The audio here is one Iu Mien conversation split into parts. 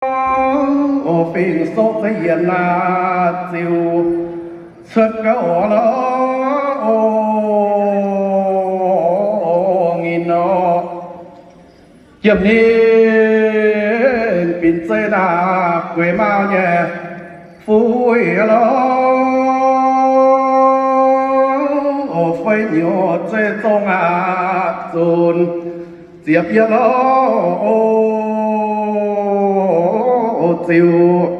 O, fingx soqv za'yietc naaiv ziux cuotv gouv oc lorqc. O, nginh nor, jiem ninh binc zeiv naaiv gueix mauv nyei fuiv lorqc. O, fei nyouz zeiv zong aqv zunc ziepc yietv lorqc. O, ziux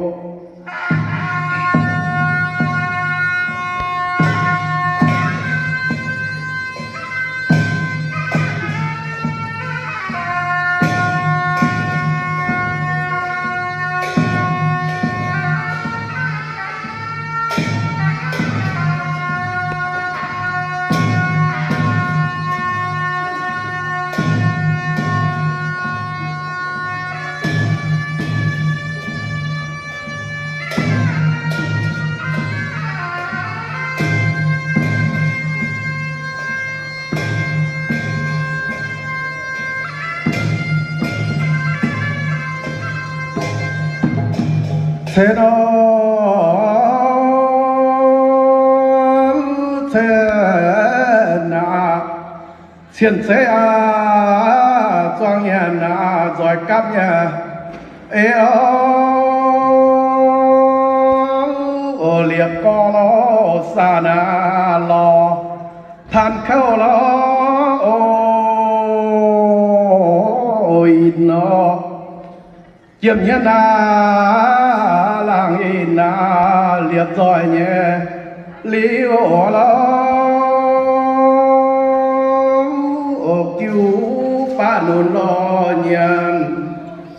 Cen nor, cen aqv, cien-ceqv aqv, zuangx nyanc aqv, nzoih gapv nyei ei orqc. O, liepc gorx lorqc, saah naaiv lorqc, taan kouv lorqc. O, ih nor, jiem hmien naaiv, laangz ih naaiv, liepc nzoih nyei liuz oc lorqc. O, jiu baav nunc lorqc, nyanc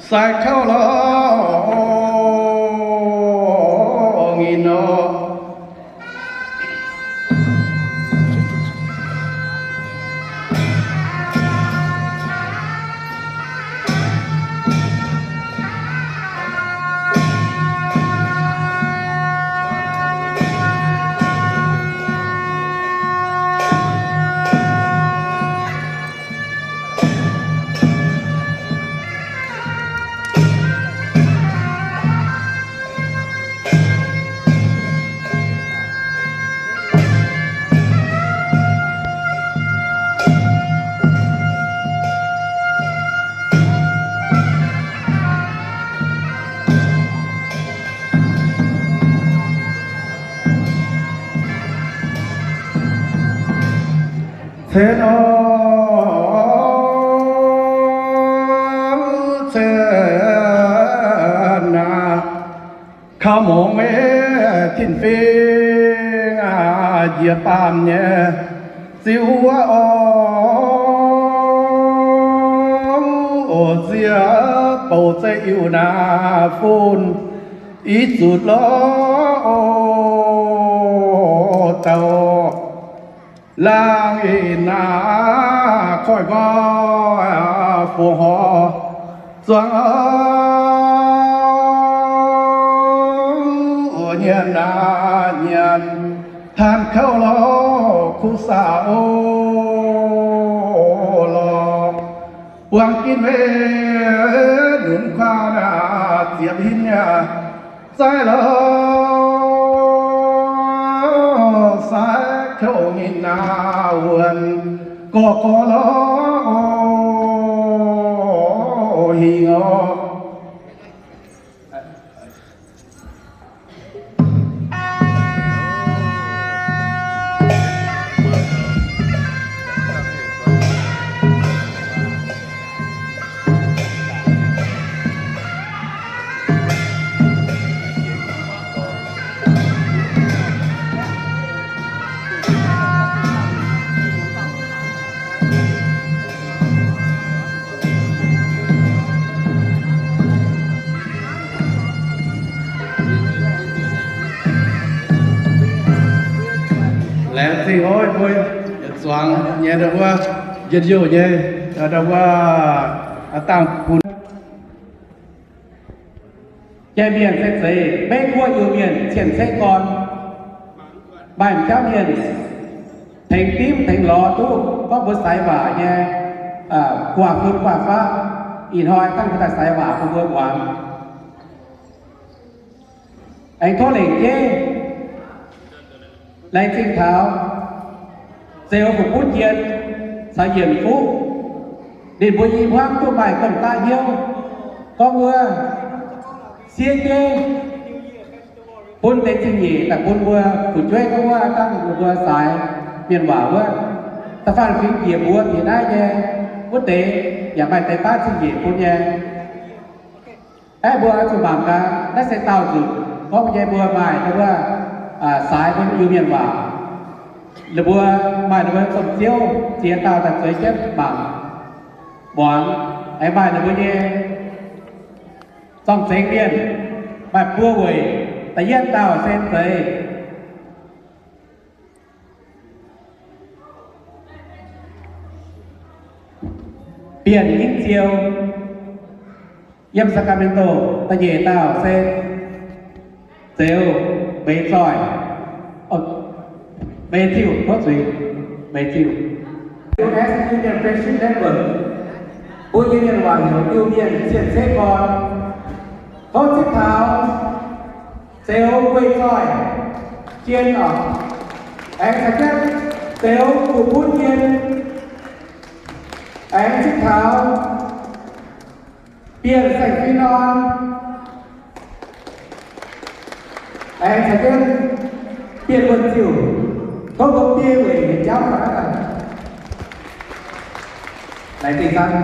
sai kouv lorqc. Nginh nor, Cen nor, cen aqv, kaux mungz maiv tin-fingx aqv, njiec baamh nyei ziux wuov oc. O, nziex bouc zeiv-iuh naaiv fun ih zuqc lorqc. O, dauh laangz ih naaiv koiv nqoi fu horc zuangx oc. Nyanc naaiv nyanc taan kouv lorqc, kuv saah oc lorqc. Buangh ginv weic nunc kuaang naaiv ziepc hinv nyei zaaih lorqc, sai kouv ninh naaiv wuonc gorx gorx lorqc, hingh oc. Laengz zingh oc, mbuo yietc zuangx nyei ndau wuov njien youh nyei, ndau wuov dangh bun. Jai mienh se zeiz, maiv buov Iu-Mienh cien-ceqv gorn. Maaih m'jangv mienh tengx dimv tengx lorz duqv gorngv mbuo seix waac nyei, guaax fun guaax faqv. Ih hnoi dangh mbuo daaih seix waac bun mbuo muangx. Aengx tov lengc jeiv laengz zingh taux Zeuz Fuc Butv Jien caux Yienc Fuqv, ninh mbuo i hmuangv duqv maaih gomh daav hnyouv gorngv wuov siev jeiv bun deix zingh nyeic daaih bun mbuo fu'jueiv gorngv wuov dangh ninh mbuo saaix mienh waac wuov, da'faanh fingx njiec mbuox bieqc naaiv nyei wuov deix yaac maaih deix baav zingh nyeic bun nyei. Aeqv, mbuo zuqc mangc gaax, naaiv se daauh nzunc gorngv nyei mbuo maaih wuov, saaix mbuo Iu-Mienh waac. Ninh mbuo maaih ninh mbuo zong-ziouv ziex dauh daaih zueiz jienv mangc muangx, aengx maaih ninh mbuo nyei zorng-zengx mienh, maaih buo weic. Da'yietv dauh se Zeiz Bienh Yingv Ziou, yiem Sacramento. Da'nyeic dauh se Zeuz Mbeix Zoih, Mbeix Ziuh, tov zuiz, Mbeix Ziuh. U S Union Friendship Network, mbuo Iu-Mienh waac heuc Iu-Mienh Cien-Ceqv Gorn. Tov zipv taux Zeuz Mbeix Zoih Jien oc. Aengx caux jienv Zeuz Fuc Butv Jien. Aengx zipv taux Bienh Saeng Fin Orn. Aengx caux jienv Bienh Wuonh Ziuh. Tov mbuo biei weic nyei jauv fai. Laengz zingh camv.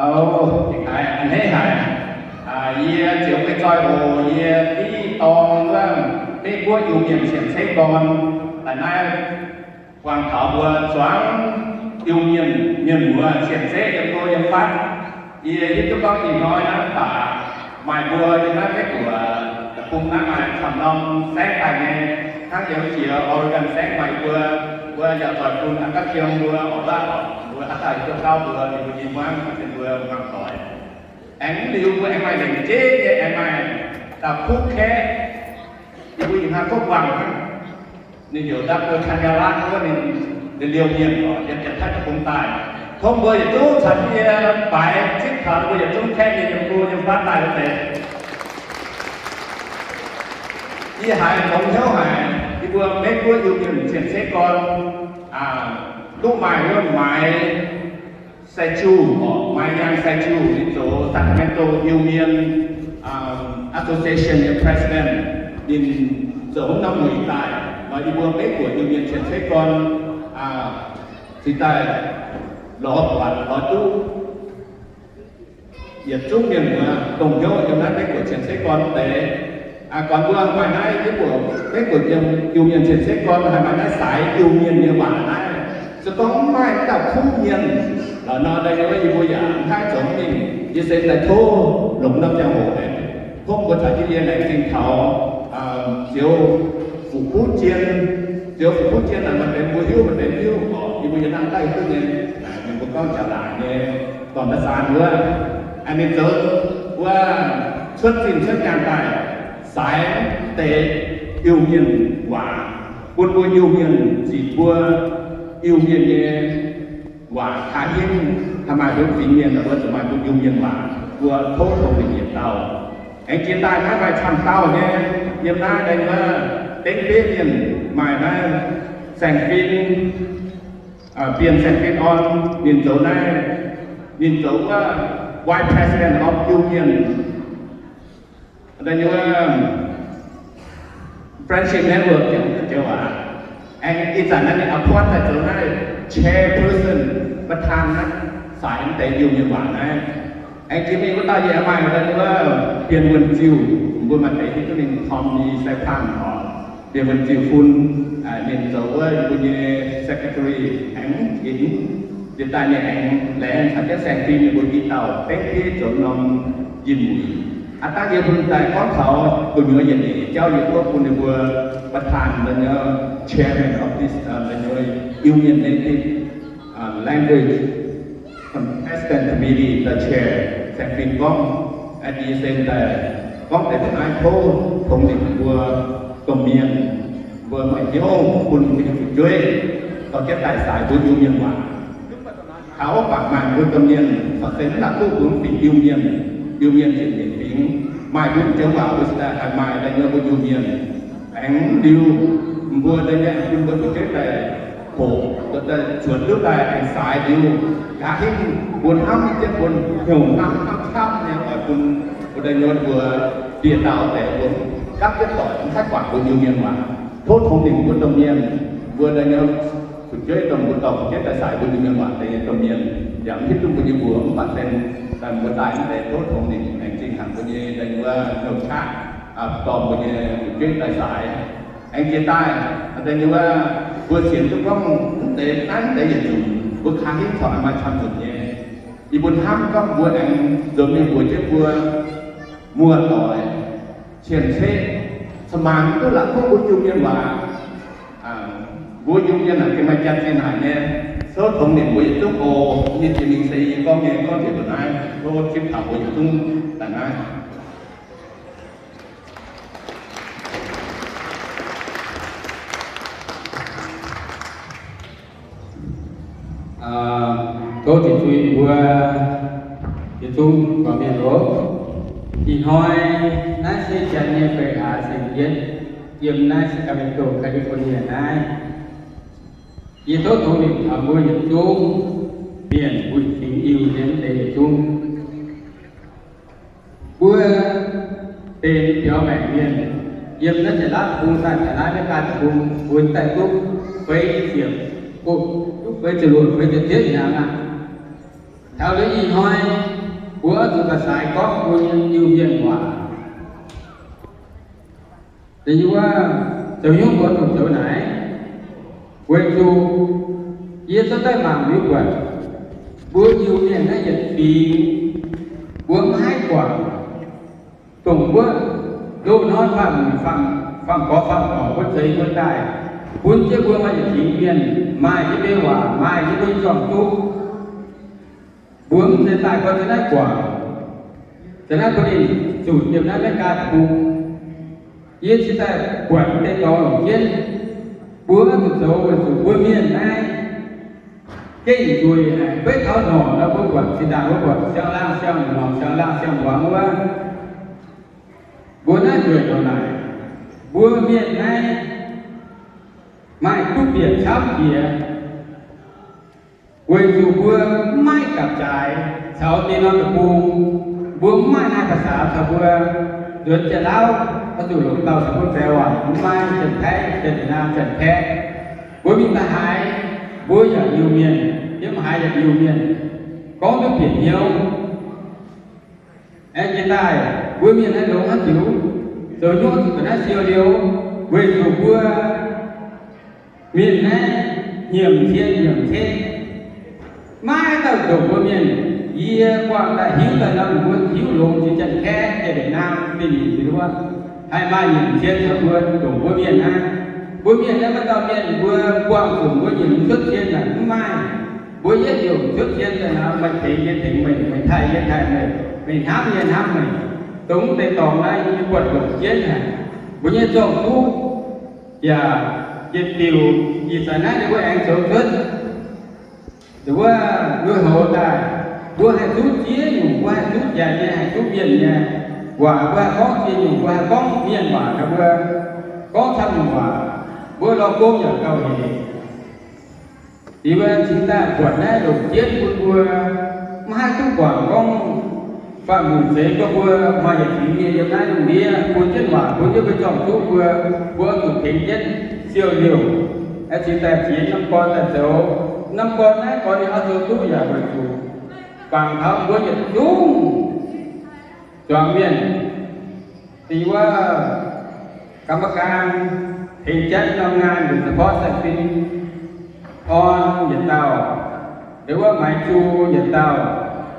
Ov, a'hneiv haic. Yie Zeuz Mbeix Zoih oc. Yie div dorng wuov Meiv Guoqv Iu-Mienh Cien-Ceqv Gorn daaih naaiv buangh taux mbuo zuangx Iu-Mienh mienh muoz cien-ceqv yiem go yiem fatv. Yie hiuv duqv gorngv ih hnoi naaiv mv baac maaih mbuo yiem naaiv Meiv Guoqv deic-bung naaiv maaih camv norm saengv daaih nyei, hnangv yiem jiex Oregon saengv maaih mbuo, mbuo yaac zoih bun a'gapv jiem mbuo oc, mbuo haaix dauh hiuv duqv gauv mbuo, yie mbuo nyei hmuangv maaih ziex mbuo muangx doic. Aengx mv liuz mbuo aengx maaih lengc jeiv nyei aengx maaih dauh Kuv Kaeqv, yie mbuo ih hnoi kov buangh hnangv. Ninh heuc Doctor Tanya Lat wuov, ninh liouh mienh oc, yiem Janx-Taiv deic-bung daaih. Tov mbuo yietc zungv caux yie baix zipv taux mbuo yietc zungv kaeqv nyei yiem go yiem fatv daaih wuov deix. Yie haiz longx hnyouv haic, yie mbuo Meiv Guoqv Iu-Mienh Cien-Ceqv Gorn duqv maaih wuov Maix Sai-Jiu oc, Maix Yang Sai-Jiu, ninh zoux Sacramento Iu-Mienh Association nyei president. Ninh zoux norm mueic daaih, nor yie mbuo Meiv Guoqv Iu-Mienh Cien-Ceqv Gorn cingx daaih lorz buatc lorz duqv yietc zungv mienh muoz dongh hnyouv yiem naaiv Meiv Guoqv Cien-Ceqv Gorn deix. Gorngv mbuo maaih naaiv Meiv Guoqv, Meiv Guoqv yiem Iu-Mienh Cien-Ceqv Gorn haih maaih naaiv saaix Iu-Mienh nyei waac naaiv. Se gorngv mv maaih dauh kuv mienh lorqc nor, daaih yie mbuo yaac mv haih zoux mingh. Yie se daaih tov longc norm ziangh hoc aengx tov mbuo caux jienv yie laengz zingh taux Ziouv Fuqv Butv Jien. Ziouv Fuqv Butv Jien naaic maaih deix mbuo hiuv, maaih deix mv hiuv oc. Yie mbuo yiem naaiv daaih hiuv nyei, ninh mbuo gorngv jaax laangc nyei dorn-da'saan wuov, ninh zoux wuov cuotv zinh cuotv nyaanh daaih saaix deix Iu-Mienh waac bun mbuo Iu-Mienh ziqc mbuo Iu-Mienh nyei waac kaa hingv, haih maaih mbuo fingx mienh mbuo zuqc maaih mbuo Iu-Mienh waac, mbuo tov tongx ninh yietc dauh. Aengx jiex daaih naaiv maaih camv dauh nyei, yiem naaiv daaih wuov dengv bieiv mienh maaih naaiv Saeng Fin, Bienh Saeng Fin Orn, ninh zoux naaiv, ninh zoux wuov Vice President of Iu-Mienh, daaih wuov Friendship Network joux waac. Aengx ih zanc naaiv ninh appoint daaih zoux naaiv chairperson, ประธาน naaiv saaix deix Iu-Mienh waac naaiv. Aengx jiex mingh wuov dauh yie maaih daaih wuov Bienh Wuonh Ziuh, mbuo maaih deix hiuv duqv ninh Tommy Sai Panh oc. Bienh Wuonh Ziuh fun, ninh zoux wuov mbuo nyei secretary aengx, jiex daaih ninh aengx laengz caux jienv Saeng Fin ninh mbuo i dauh dengv bieiv zoux norm njien-youh. Aav dangh yie bun daaih gorngv taux gu'nyuoz yietc nyeic jauv yie gorngv bun ninh mbuo ประธาน chairman of this Iu-Mienh native Language Contestant Committee daaih chair, Saeng Fin gorngv, Aa Die Sen daaih gorngv deix naaiv tov tongx ninh mbuo domh mienh, mbuo maaih hnyouv bun mbuo nyei fu'jueiv dorh jienv daaih saaix mbuo Iu-Mienh waac. Taux baac maaih mbuo domh mienh corc se mv la'kuqv mbuo mv fingx Iu-Mienh, Iu-Mienh ziepc nyeic fingx, maaih mbuo m'jangc waac mbuo se daaih haih maaih daaih nyei mbuo Iu-Mienh. Aengx mv liuz, mbuo daaih nyei aengx bun mbuo fu'jueiv daaih hoqc, daaih cuotv duqv daaih aengx saaix liuz, nqa'haav hingv mbuo hnamv jienv mbuo hnyouv hnamv hnamv camv nyei oix bun mbuo daaih nyei mbuo dieh dauh deix mbuo gapv jienv doic mv haih guangc mbuo Iu-Mienh waac. Tov tongx ninh mbuo domh mienh, mbuo daaih nyei fu'jueiv dongh mbuo dorh fu'jueiv daaih saaix mbuo Iu-Mienh waac daaih nyei domh mienh, yaac mv hiuv duqv mbuo nyei mbuox mv baac se daaih mbuo daaih mv deix tov tongx ninh aengx zingh hanc mbuo nyei daaih nyei wuov hnyouv qaqv dorh mbuo nyei fu'jueiv daaih saaix. Aengx jiex daaih daaih nyei wuov, mbuo sienx duqv gorngv mv deix naaiv mv deix yietc nzunc, mbuo nqa'haav hingv corc maaih camv nzunc nyei. Yie mbuo hnamv gorngv mbuo aengx nzuonx mingh mbuox jienv mbuo muoz-doic, cien-ceqv, ca'maanc duqv la'kuqv mbuo Iu-Mienh waac, mbuo Iu-Mienh naaic gengh maaih jaax-zinh haic nyei. Tov tongx ninh mbuo yietc zungv oc. Nyei jiex mingh se yie gorngv nyei gorngv njiec mbuo naaiv, tov zipv taux mbuo yietc zungv daaih naaiv. Tov ziex zuiz mbuo yietc zungv gorngv mienh oc. Ih hnoi naaiv se janx nyei feix hlaax ziepc yietv, yiem naaiv Sacramento, California naaiv. Yie tov tongx ninh taux mbuo yietc zungv mienh, mbuo fingx Iu-Mienh deix yietc zungv. Mbuo benx biaux maengc mienh, yiem naaiv Janx-Laauv deic-bung daaih taux naaiv America deic-bung, mbuo daaih duqv feix ziepc, duqv feix ziepc luoqc, feix ziepc ziepc hnyangx aqv. Taux liuz ih hnoi, mbuo oix zuqc daaih saaix gorngv mbuo nyei Iu-Mienh waac. Da'nyeic wuov, zoux hnyouv mbuo zuqc zoux naaic, weic zuqc yie cuotv daaih mangc liuz buatc, mbuo Iu-Mienh naaiv yietc fingx, mbuo mv haih guangc, dongh wuov loz-hnoi faam-muic, faam-gorx faam-dorc mbuo zeix mbuo daaih, bun jienv mbuo maaih yietc fingx mienh, maaih jienv mbuo waac, maaih jienv mbuo nyei zorng-zuqv. Mbuo mv zeiz daaih buatc za'naaiv guangc, za'naaiv bun ninh zuqc yiem naaiv America deic-bung. Yie cingx daaih buatc deix dorngx longc jienv, mbuo zuqc zoux weic zuqc mbuo mienh naaiv gengh nzueic haic. Beiv taux hnorc nor mbuo buatc zinh ndaangc mbuo buatc siang-laangh siang-hnorc, siang-laangh siang-hmuangx wuov, mbuo naaiv nzueic haic naaic. Mbuo mienh naaiv maaih duqv bieqc camv jiex, weic zuqc mbuo mv maaih gapv-jaaix caux deix norm deic-bung. Mbuo mv maaih naaiv ภาษา caux mbuo nzuonx Janx-Laauv, oix zuqc longc dauh caux mbuo faix waac, mv maaih Janx-Taiv, Janx-Vietnam, Janx-Kaeqv. Mbuo mingh daaih haaix, mbuo yaac Iu-Mienh, yiem haaix yaac Iu-Mienh, gorngv duqv bieqc hnyouv. Aengx jiex daaih, mbuo mienh naaiv longx haaix diuc, zoux hnyouv zuqc ga'naaiv siou liouh, weic zuqc mbuo mienh naaiv nyiemc cien nyiemc ceqv, maiv dauh ndongc mbuo mienh. Yie buangh daaih hiuv daaih nor, mbuo hiuv longx jiex Janx-Kaeqv, Janx-Vietnam, Da'nyeic Da'luoqc, haih maaih nyiemc cien caux mbuo ndongc mbuo mienh naaiv. Mbuo mienh naaiv maaih dauh mienh mbuo buangh zuqc mbuo nyiemc cuotv cien naaic mv maaih. Mbuo yietv heuc cuotv cien daaih nor, meih tengx yie tengx meih, meih taaih yie taaih meih, meih hnamv yie hnamv meih. Dongh mv deix dorngx naaiv yie buatc longc jienv haic. Mbuo nyei zorng-zuqv yaac yietc diuc ih zanc naaiv ninh mbuo aengx zoux cuotv. Ninh mbuo lui-houx daaih, mbuo haih zuqv ziex nyungc, mbuo haih zuqv janx nyei, haih zuqv mienh nyei waac, mbuo haih gorngv ziex nyungc, mbuo haih gorngv mienh waac, mbuo gorngv camv nyungc waac, mbuo lorh gong yaac gauh hec. Liuz mbuo cingx daaih buatc naaiv longc jienv bun mbuo maiv haih duqv guangc gorngv faam-muic zeix gorngv mbuo maaih yietc fingx mienh yiem naaiv lungh ndiev bun jienv waac, bun jienv mbuo zorng-zuqv mbuo, mbuo zuqc tengx jienv siou liouh. Aengx cingx daaih jiex norm gorn daaih zoux. Norm gorn naaiv gorn ninh oix zoux duqv yaac weic zuqc bangc taux mbuo yietc zungv zuangx mienh. Da'nyeic wuov, กรรมการ tengx janv norm nyaanh nduqc เฉพาะ Saeng Fin Orn yietc dauh, deix wuov Maaiz Zu yietc dauh,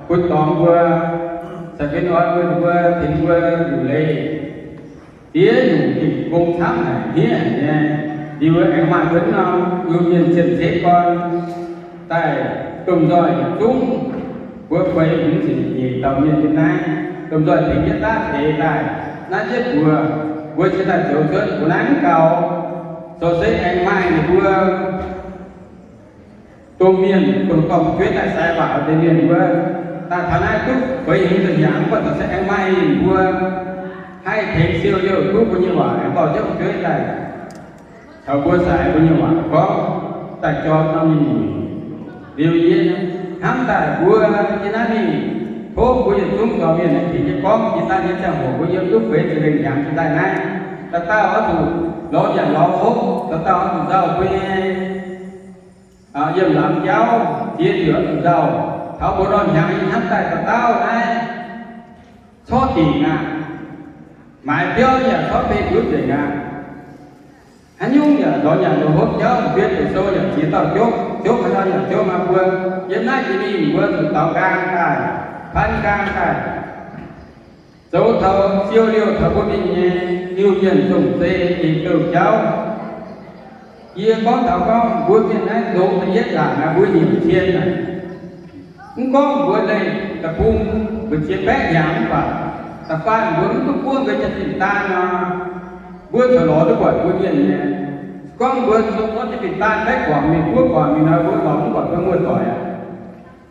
bun dorngx mbuo Saeng Fin Orn mbuo, mbuo tengx mbuo liuc leiz diev nyungc gong camv haic hniev haic nyei. Liuz aengx maaih mbuo norm Iu-Mienh cien-ceqv gorn, daaih domh nzoih yietc zungv, mbuo feix hmz ziepc nyeic dauh mienh nyei naaiv, domh nzoih tengx jienv daav deix daaih, naaiv jienv mbuo, mbuo cingx daaih zoux cuotv mbuo naaiv mv gaux. Zoux se aengx maaih ninh mbuo domh mienh, domh dorn-jueiv daaih sai waac deix mienh wuov, daaih taux naaiv duqv feix hmz ziepc hnyangx, mv baac zoux se aengx maaih ninh mbuo haih tengx siou liouh duqv mbuo nyei waac aengx dorh jienv fu'jueiv daaih caux mbuo sai mbuo nyei waac gorngv daaih jorm norm mingh liuz yie hnamv daaih mbuo yie naaiv mingh tov mbuo yietc zungv dorh mienh tengx jienv gorngv jiex daaih nyei ziangh hoc mbuo yiem duqv feix ziepc lengh hnyangx jiex daaih naaiv, dauh dauh oix zuqc lorz nyanc lorz hopv, dauh dauh oix zuqc nzauh mbuo nyei yiem laangz jauv, ziex diuc oix zuqc nzauh. Taux mbuo norm hnyangx yie hnamv daaih dauh dauh naaiv corc dingc aqv. Maaiz biauv yaac corc beiv mbuo nzengc aqv. Haaix nyungc yaac lorz nyanc lorz hopv jauv, mbuo deix sou yaac ziex dauh jopv, jopv haaix dauh yaac jopv aqv. Mbuo yiem naaiv jiex mingh mbuo zuqc daux nqaang daaih, pan nqaang daaih, zoux taux siou liouh taux mbuo mienh nyei Iu-Mienh zong-zei nyei douh jauv. Yie gorngv taux gorngv mbuo mienh naaiv longx da'yietv ndaangc naaiv mbuo nyiemc cien naaic, mv gorngv mbuo leih da'bung mbu'ziex baeqv hnyangx mv baac da'faanh mbuo mv duqv buov mbuo nyei fin-daan nor, mbuo corc lorz duqv buatc mbuo mienh nyei. Gorngv mbuo zoux zorqv nyei fin-daan baeqv guangc mingh, buov guangc mingh nor, mbuo lorz mv buatc mbuo muoz-doic aqv.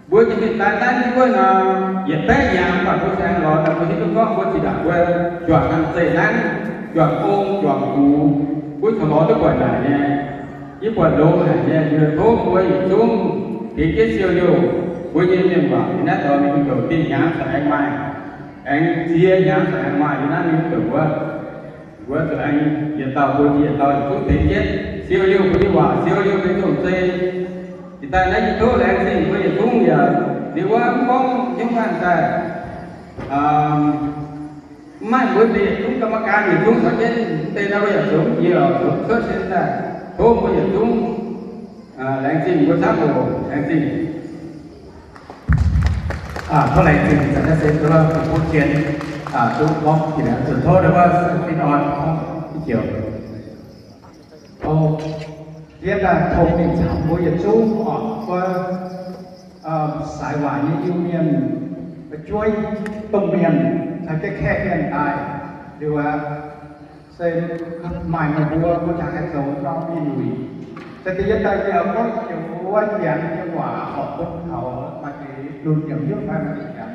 Mbuo nyei fin-daan nanv jienv wuov nor, yietc baeqv hnyangx mv baac mbuo se aengx lorz daaih mbuo hiuv duqv gorngv mbuo zinh ndaangc mbuo juangc hanh zeiz nanv, juangc ong juangc gux, mbuo corc lorz duqv buatc naaic nyei. Yie buatc longx haic nyei, yie tov mbuo yietc zungv tengx jienv siou liouh mbuo nyei mienh waac. Yie naaiv dorh mingh douc dieh hnyangx corc aengx maaih, aengx ziex hnyangx corc aengx maaih yie naaiv mingh douc wuov. Mbuo zuqc aengx yietc dauh mbuo yietc dauh yietc zungv tengx jienv siou liouh mbuo nyei waac, siou liouh mbuo nyei zong-zei. Jiex daaih naaiv yie tov laengz zingh mbuo yietc zungv yaac liuz wuov mv gorngv hnyouv hnangv daaih, mv maaih mbuo deix yietc zungv กรรมการ yietc zungv caux jienv deix naaiv mbuo yaac zoux mv jiex oc, zoux cuotv cien daaih. Tov mbuo yietc zungv laengz zingh mbuo camv oc. Laengz zingh. Tov laengz zingh zanc naaiv se duqv gorngv butv jienv, duqv gorngv jiex liuz zuqc tov ndau wuov fin-orn gorngv i joux. Yie daaih tongx mingh caux mbuo yietc zungv oc, mbuo sai waac nyei Iu-Mienh, fu'jueiv domh mienh caux jienv kaeqv mienh daaih liuz aqv. Se maaih meih mbuo, mbuo jangx haih zoux norm ih luic. Se da'yietv daaih yie gorngv joux wuov Janx nyei waac horpc bun taux maaih deix lunx yaac mv hiuv fai maaih deix Janx.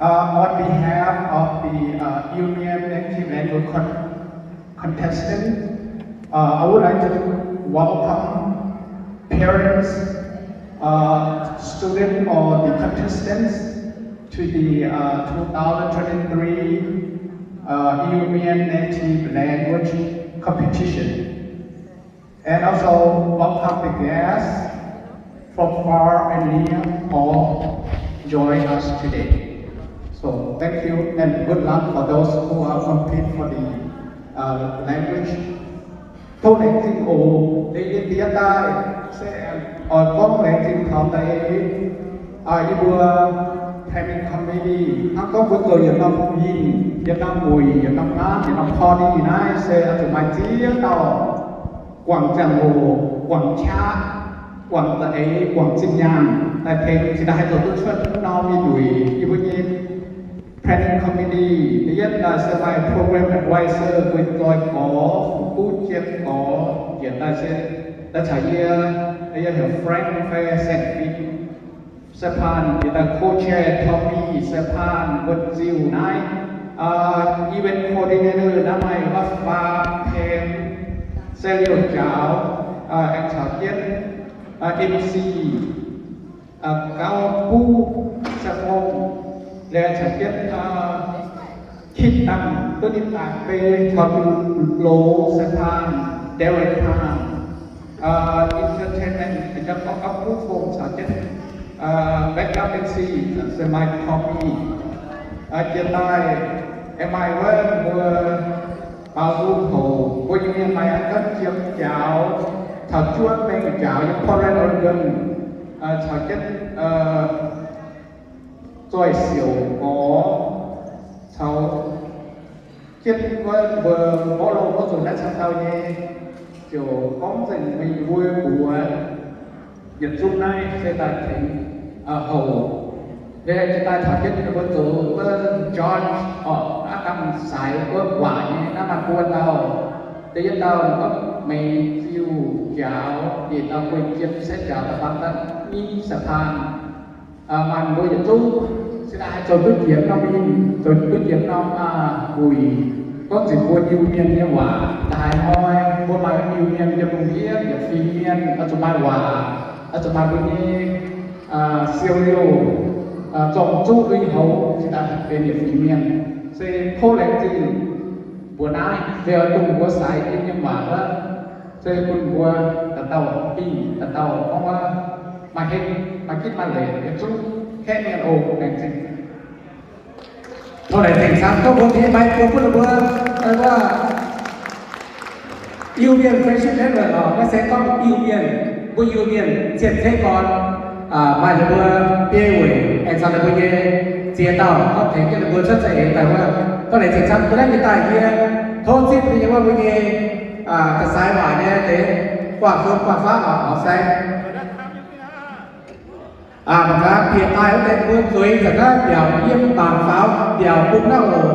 On behalf of the Iu Mien Native Language con- contestant, I would like to welcome parents, student, or the contestants to the two thousand twenty-three Iu Mien Native Language Competition. And also welcome the guests from far and near all join us today. So thank you and good luck for those who are compete for the language. Tov laengz zingh oc. Da'yietv daaih se oix gorngv laengz zingh taux deix yie mbuo planning committee. Hnangv gorngv mbuo zoux yietc norm yinh, yietc norm wuic, yietc norm naamv, yietc norm พอดี naaiv se oix zuqc maaih ziex dauh guangc ziangh hoc, guangc qaqv, guangc za'eix, guangc zinh nyaanh daaih tengx cingx daaih haih zoux duqv cuotv norm ih luic. Yie mbuo nyei planning committee, da'yietv daaih se maaih program advisor, mbuo zoih gorx, fu'jueiv jien gorx, yietc daaih se daaih caux yie, yie heuc Frank fai Saint Fin, สะพาน yietc daaih co-chair Tommy, สะพาน wuonh ziuh naaiv, event coordinator naaiv maaih wuov faam pem, se liouh njaaux, aengx caux jienv MC gauv buv se fong, liuz caux jienv kitv dangh duqv ninh daaih bei caux loz se faan, Derek Tan, entertainment, gauv buv fong caux jienv backup MC se maaih Tommy. Jiex daaih aengx maaih wuov mbuo baaux nzung hoc mbuo nyei mienh maaih a'hneiv jiem njaaux caux juov mengh njaaux yiem Portland, Oregon, caux jienv zoih siouc gorx, caux jienv wuov mbuo mborqv loh wuov nzunc naaiv camv dauh nyei, ziouc gorngv nzengc mingh mbuo mbuox Yietc zungv naaiv se daaih tengx houc, se daaih taux jienv ninh mbuo zoux wuov George orqc, aav gamh saix wuov waac nyei naaiv maaih buo dauh. Da'yietv dauh ninh gorngv Meix Ziuh Njaaux, yietc dauh Guei Jien se njaaux daaih bang daaih Ninh Sa'taan. Maaih mbuo yietc zungv se daaih haih zoux duqv jiex norm mingh, zoux duqv jiex norm wuic, gorngv zuqc mbuo Iu-Mienh nyei waac daaih haaix hnoi mbuo maaih Iu-Mienh nyei lungh ndiev yietc fingx mienh oix zuqc maaih waac, oix zuqc maaih mbuo nyei siou liouh zorng-zuqv lui-houx cingx daaih benx yietc fingx mienh. Se tov laengz zingh mbuox naaiv, se dongh mbuo saix Iu-Mienh waac wuov, se bun mbuo dauh dauh dingh, dauh dauh gorngv wuov maaih heng, maaih gitv maaih leiz, yietc zungv kaeqv mienh oc. Laengz zingh. Tov laengz zingh camv, tov mbuo tengx maiv buo bun ninh mbuo, wuov Iu-Mienh friendship network oc, maiv se gorngv Iu-Mienh, mbuo Iu-Mienh cien-ceqv gorn, maaih ninh mbuo biei weic aengx caux ninh mbuo nyei ziex dauh gorngv tengx jienv ninh mbuo cuotv za'eix daaih wuov. Tov laengz zingh camv, yie naaiv nyei daaih yie tov zipv nyei wuov mbuo nyei da'saix waac nyei deix guaav fun guaav faqv oc, Maux Saeng. Mangc gaax bieqc daaih wuov deix mbuo zueiz nzengc naaiv mbiaauc yiem mangc faaux mbiaauc bung naaiv oc.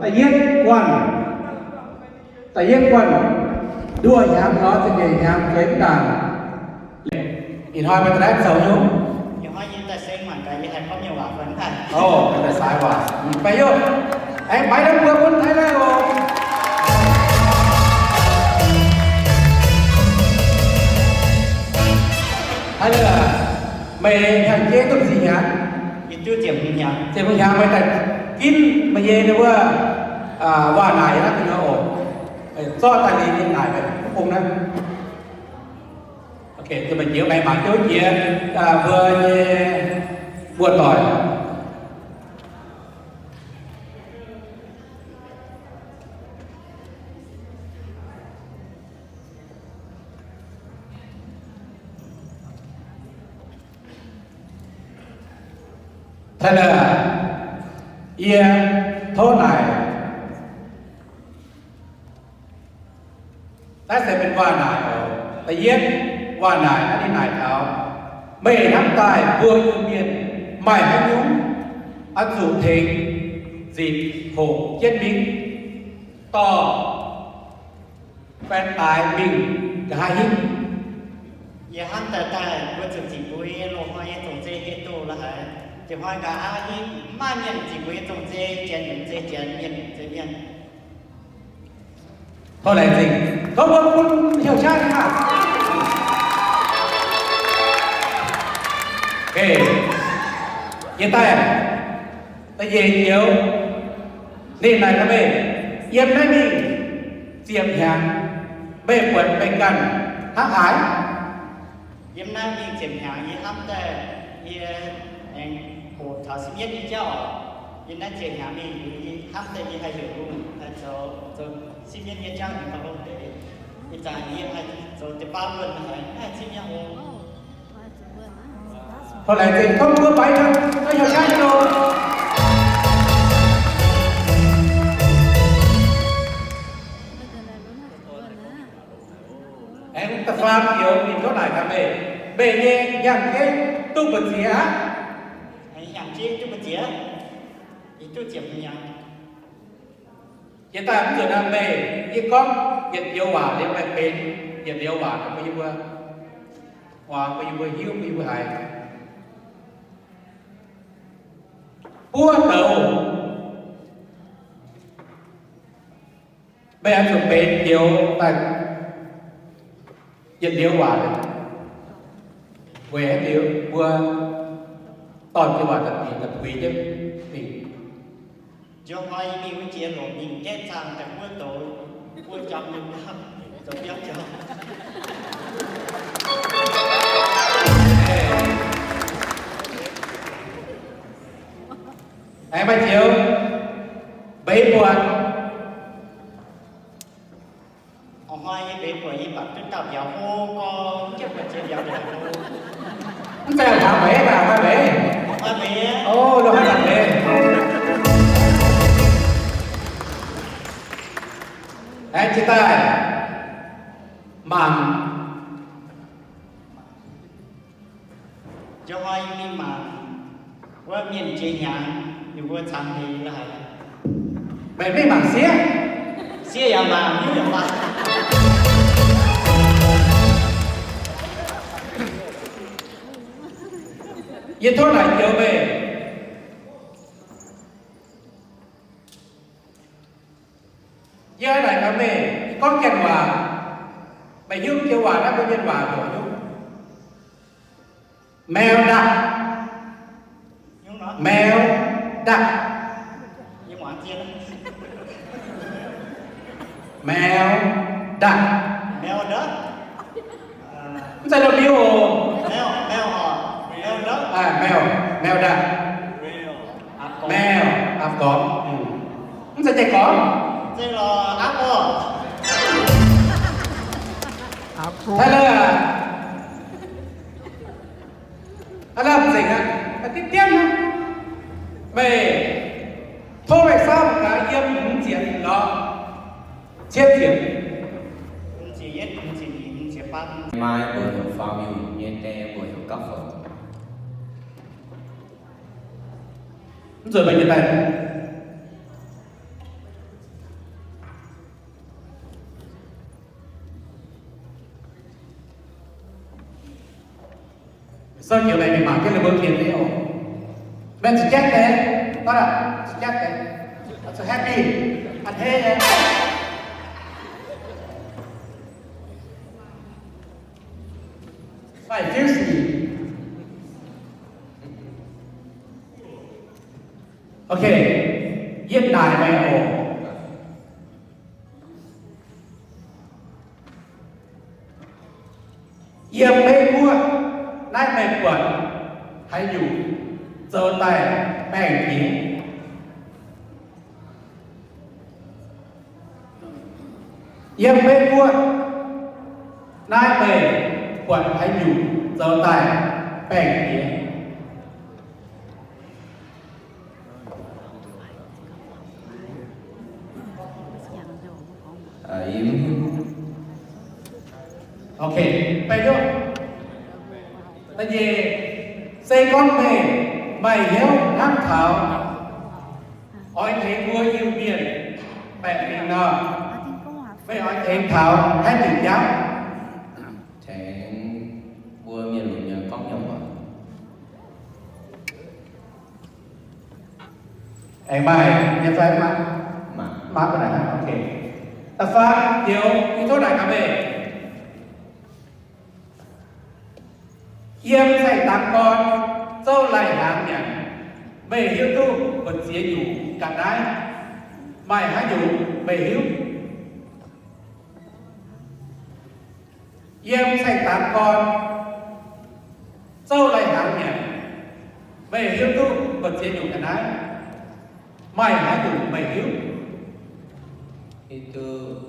Da'yietv guanh, da'yietv guanh nduoh hnyangx lorz ziepc nyeic hnyangx zueiz mv ndaangc. Ih hnoi meih daaih naaiv zoux nyungc? Ih hnoi yie daaih seng mangc gaax yie haih gorngv nyei waac fai mv haih. Oc, meih daaih saix waac. Fai yov, aengx maiv daaih mbuo bun Taiv Laih oc. Taiv Laih, meih hnyangx-jeiv duqv ziex hnyangx? Yie duqv ziepc hmz hnyangx. Ziepc hmz hnyangx meih daaih ginv meih nyei wuov waac naaic aqv, oc. Zorqv daaih liuz nyei naaic mv bung naaiv. Ok, meih njoux maengx mangc jienv jiex mbuo nyei muoz-doic. Taiv Laih, yie tov naaic. Naaiv se benx waac naaic oc. Da'yietv waac naaic naaiv ninh naaic taux, meih hnamv daaih mbuo Iu-Mienh maaih haaix nyungc oix zuqc tengx nzipc hoqc jienv mingh dorh fan daaix mingh nqa'haav hingv? Yie hnamv daaih daaih mbuo zuqc nzipc mbuo nyei loz-hnoi nyei zong-zei hieh duqv la'haiz. Nzipc hnoi nqa'haav hingv mv maaih mienh nzipc mbuo nyei zong-zei, janx nyungc zei janx, mienh nyungc zei mienh. Tov laengz zingh. Tov mbuo bun hnyouv qaqv nyei maah. Yie daaih da'nyeic joux ninh naaic gaax meih, yiem naaiv mingh ziepc hnyangx, meih buatc meih ganh hnangv haaix? Yiem naaiv mingh ziepc hnyangx yie hnamv daaih yie aengx hoqc taux sipv yietv nyei jauv oc. Yiem naaiv ziepc hnyangx mingh yie hnamv daaih yie haih heuc lungh haih zoux, zoux sipv yietv nyei jauv aengx gauh longx deix. Ih zanc yie haih zoux deix baav luonh haic, haih zipv nyei oc. Tov laengz zingh tov mbuo baix, baix hnyouv qaqv nyei loh. Aengx da'faam joux ninh tov naaic gaax meih, meih nyei hnyangx-jeiv duqv mbu'ziex aqv? Hnyangx-jeiv duqv mbu'ziex? Yie duqv ziepc hmz hnyangx. Yie daaih mv nzunc naaiv meih, yie gorngv yietc joux waac liuz meih benx yietc joux waac bun yie mbuo, bun yie mbuo hiuv, bun yie mbuo haiz. Buov douz. Meih oix zuqc benx joux daaih yietc liuz waac, weic haaix diuc mbuo dorn jienv waac da'bic da'puix jienv mingh. Njoux hnoi yie mingh wuov jiex longc mingh gaeqv zaangh daaih buov douz, buov jomv nyei biauv, zoux biauv jomv. Aengx maaih joux mbeix buatc. Ih hnoi yie mbeix buatc yie baac duqv dauh mbiauz hlo gorx, mv gaengh buatc jiex mbiauz hlo. Mv zeiz haaix mbeix, haaix mbeix? Haaix mbeix? O, lo haaix mbeix? Aengx jiex daaih mangc. Njang hnoi yie mingh mangc wuov mienh jiex hnyangx, ninh mbuo cangx heix la'haic. Meih mingh mangc sieqv? Sieqv yaac mangc, hnyouv yaac mangc. Yie tov naaic joux meih. Yie naaic gaax meih, gorngv janx waac, meih hiuv joux waac naaiv mbuo mienh waac heuc haaix nyungc? Mèo đac. Mèo đac. Mèo đac. Mv zeiz lomh miu oc. Mèo, mèo đac. Mèo, apv gormx. Mv zeiz deix gormx. Taux lorqc aqv. Aav lamh nzengc aqv, diqv dienv. Meih tov meih saauv gaax yiem hmz ziepc lorz cietv ziepc. Maiv mbuo heuc faam, nyungc nyei die mbuo heuc gapv fouc. Mv zuqc meih nyei daaih. Sou njoux meih mingh mangc jienv ninh mbuo qiemx nyei oc. Meih zuqc jatv deix, gorngv zuqc jatv deix, zuqc happy, a'hneiv nyei. Fai fifty. Ok, yie naaic meih oc. Yiem Meiv Guoqv naaiv meih buatc haaix nyungc zoux daaih baengh jiex? Yiem Meiv Guoqv naaiv meih buatc haaix nyungc zoux daaih baengh jiex? Ok, baengh jiex. Da'nyeic, se gorngv meih maaih hnyouv hnamv taux oix tengx mbuo Iu-Mienh baeqc fingx nor, meih oix tengx taux haaix diuc jauv? Tengx mbuo mienh lunx mienh gorngv nyei waac. Aengx maaih nyei fai mv maaih? Mv maaih. Mv maaih. Ok. Da'faam joux, yie tov naaic gaax meih. Yiem saeng-dangx gorn zouv lai-hnaangx nyanc, meih hiuv duqv mbu'ziex nyungc ga'naaiv? Maaih haaix nyungc meih hiuv? Yiem saeng-dangx gorn zouv lai-hnaangx nyanc, meih hiuv duqv mbu'ziex nyungc ga'naaiv? Maaih haaix nyungc meih hiuv? Hiuv duqv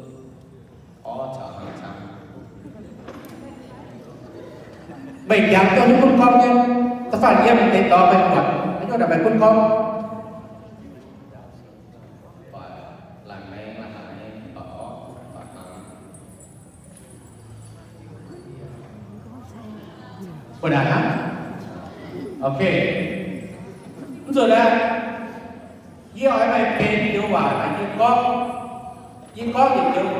orv caux hnaangx camv. Meih jangx duqv nyungc bun gorngv nyei, da'faanh yiem deix dorngx meih buatc haaix nyungc naaic meih bun gorngv. Mbuo naaic hnangv. Ok. Mv zuqc naaic, yie oix meih benx yietc joux waac naaic yie gorngv. Yie gorngv yietc joux,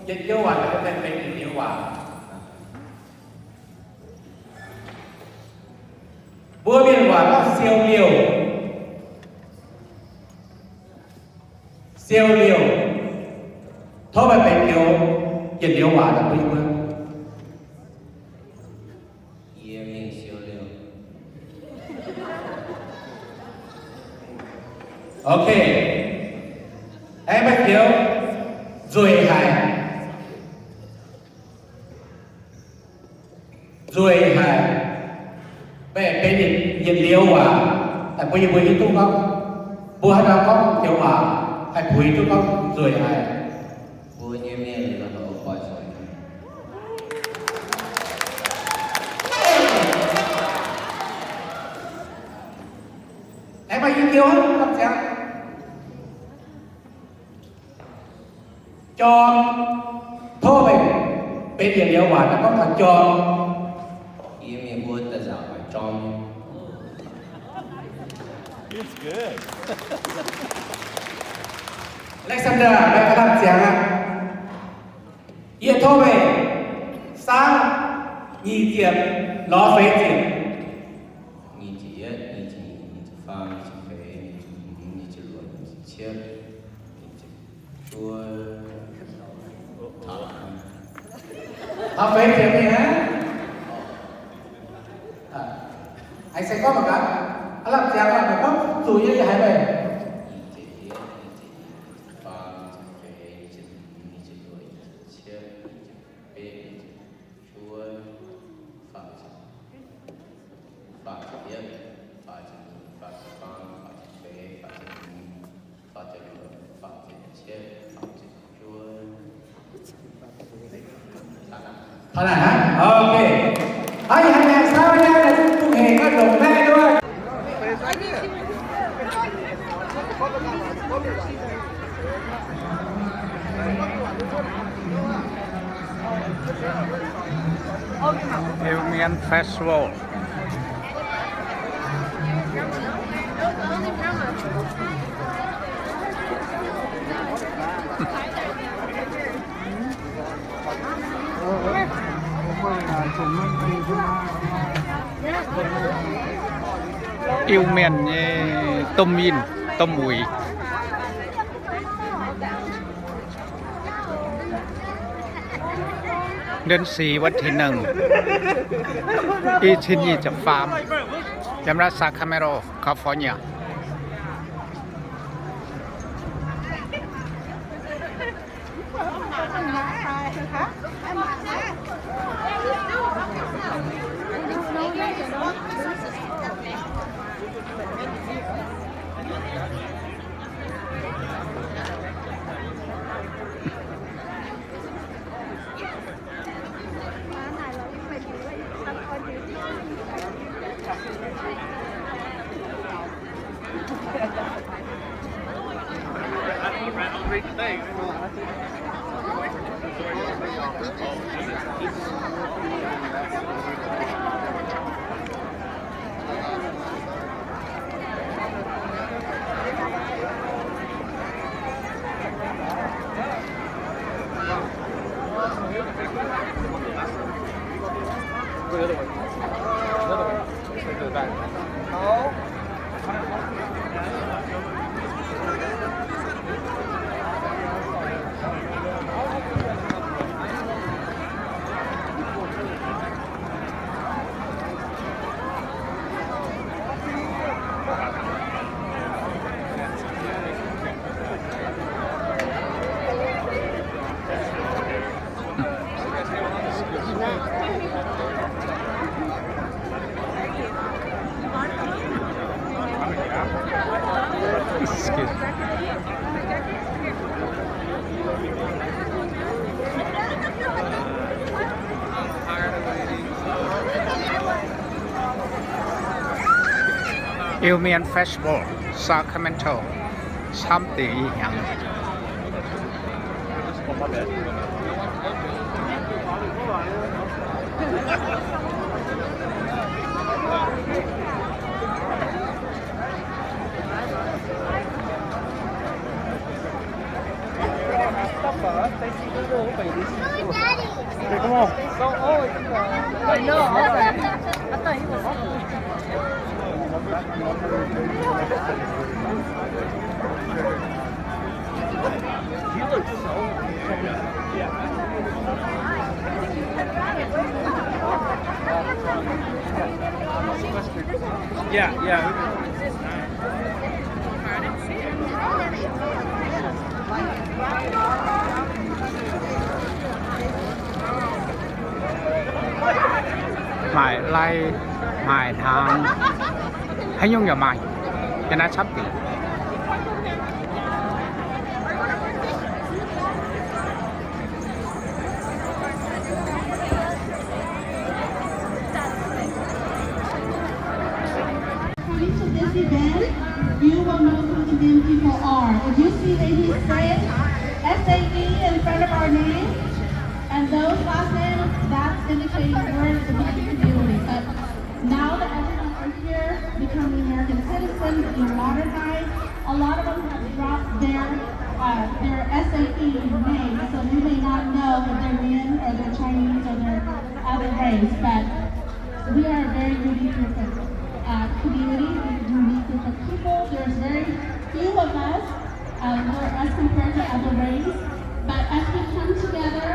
yietc joux waac naaic meih benx yietc joux waac. Mbuo mienh waac gorngv siou liouh. Siou liouh. Tov meih benx joux yietc joux waac daaih bun yie mbuo. Yie mingh siou liouh. Ok. Aengx maaih joux nzueic haic. Nzueic haic. Meih benx yietc liuz waac daaih bun yie mbuo hiuv duqv gorngv, mbuo haaix nor gorngv joux waac haih puix duqv gorngv nzueic haic. Mbuo nyei mienh Aengx maaih i joux hnangv ziangx. Jorm. Tov meih benx yietc liuz waac daaih gorngv taux jorm. Yie mingh mbuo daaih It's good. Alexander, mbuo aav lamh ziangx aqv. Yie tov meih saangv nyic ziepc lorz feix ziepc. Nyic ziepc yietv, nyic ziepc nyeic, nyic ziepc faam, nyic ziepc feix, nyic ziepc hmz, nyic ziepc luoqc, nyic ziepc cietv, nyic ziepc juov. Taux feix ziepc mingh aqv. Aengx se gorngv mangc gaax, aav lamh ziangx aqv, mangc gorngv zuqc yie haiz meih. Nyic ziepc yietv, nyic ziepc nyeic, nyic ziepc faam, nyic ziepc feix, nyic ziepc hmz, nyic ziepc luoqc, nyic ziepc cietv, nyic ziepc betv, nyic ziepc juov, faam ziepc, faam ziepc yietv, faam ziepc nyeic, faam ziepc faam, faam ziepc feix, faam ziepc hmz, faam ziepc luoqc, faam ziepc cietv, faam ziepc juov. Taux naaic hnangv. Ok. Aa, ih hnoi aengx saauv nyei, dongh hec ganh longc maengh duqv. Iu Mien Festival. Iu-Mienh nyei domh mienh, domh uix. เดือนสี่ วันที่หนึ่ง อีกทียี่สิบสาม ยามรัฐ Sacramento, California. Excuse me. Iu-Mien Festival, Sacramento, camv deix ih hnyangx. Yeah, yeah. Maaih lai, maaih hnaangx, haaix nyungc yaac maaih. Yiem naaiv camv deix. Coming to this event, you will know who the Dinh people are. If you see Lady Sae, S A E in front of our name, and those last names, that's indicating we're the Dinh community. But now become American citizens in modern life. A lot of them have dropped their, uh, their S A T in May, so you may not know that they're Mien or they're Chinese or they're other race, but we are a very unique group of, uh, community, a unique group of people. There's very few of us, uh, where, as compared to other race. But as we come together,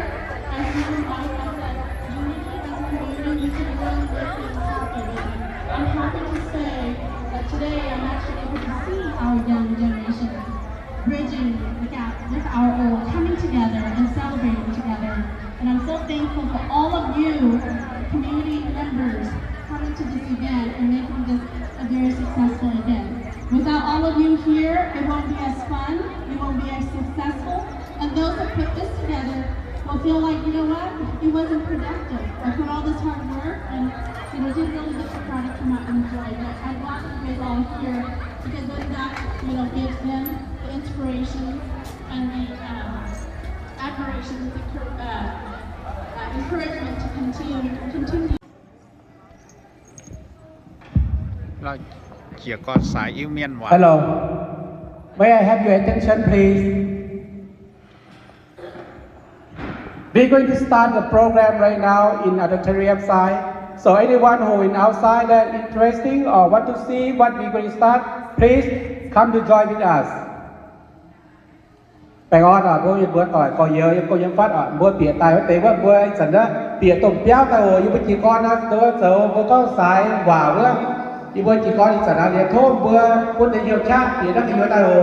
as we unite as a unity, as a community, we can really make things happen. And I'm happy to say that today I'm actually able to see our young generation bridging the gap with our old, coming together and celebrating together. And I'm so thankful for all of you, community members, coming to this event and making this a very successful event. Without all of you here, it won't be as fun, it won't be as successful, and those that put this together will feel like, you know what, it wasn't productive. I put all this hard work and, you know, didn't really get the product to my enjoy. But I'm glad that you guys all are here because then that, you know, gives them the inspiration and the, um, admiration, the, uh, uh, encouragement to continue, continue. Hello. May I have your attention, please? We're going to start the program right now in auditorium side. So anyone who is outside that interesting or want to see what we're going to start, please come to join with us. Baengh orn oc, mbuo mienh mbuo doic gorx-youz yiem gong yiem fatv oc, mbuo bieqc daaih wuov deix wuov, mbuo ih zanc naaiv bieqc domh biauv daaih oc. Yie mbuo jiez gorn naaiv zoux mbuo gorngv saaix waac wuov, yie mbuo jiez gorn ih zanc naaiv liuz tov mbuo bun deix hnyouv qaqv bieqc naaiv gu'nyuoz daaih oc.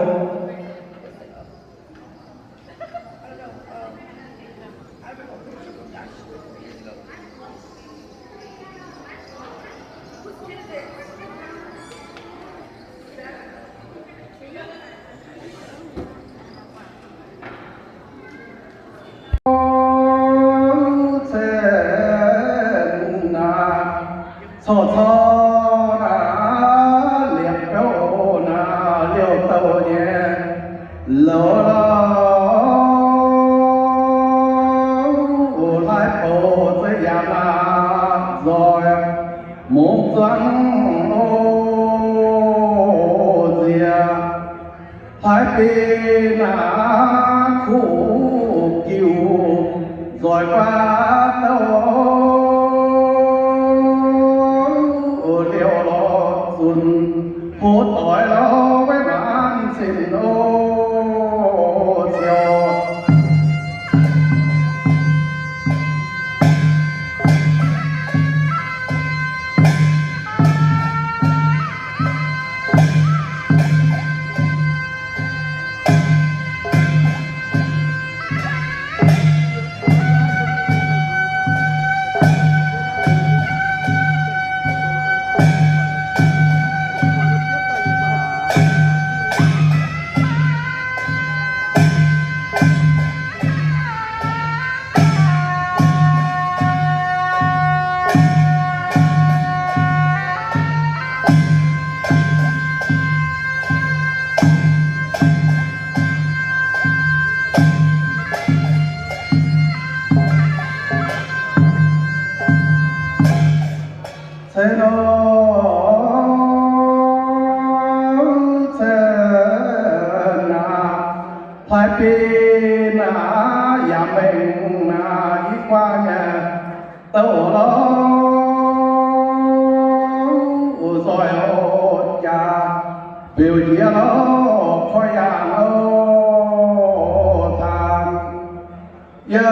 Corc corc naaiv liepc biauv naaiv liouh douh nyei louh lauh, hlaaix bouc zeiv yaac naaiv nzoih mungz zuangv oc nziex. Hlaaix biei naaiv kuv jiuc nzoih guaav douh liouh lorz zunc, hlo doix lorz waiv maanc cin oc ziouc. Cen nor, cen naaiv, hlaaix biei naaiv yaac mengh naaiv i guaav nyei douh lorz nzoih oc jaax, biouv njiec lorz koiv yaangh oc taanx. Yie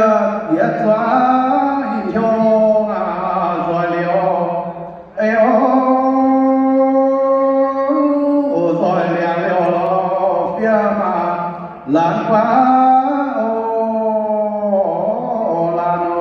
yie zuangx ih hnyouv naaiv nzoih liouh, ei oc, nzoih liangx liouh lorz fiev maah laanh guaav oc, laanh oc.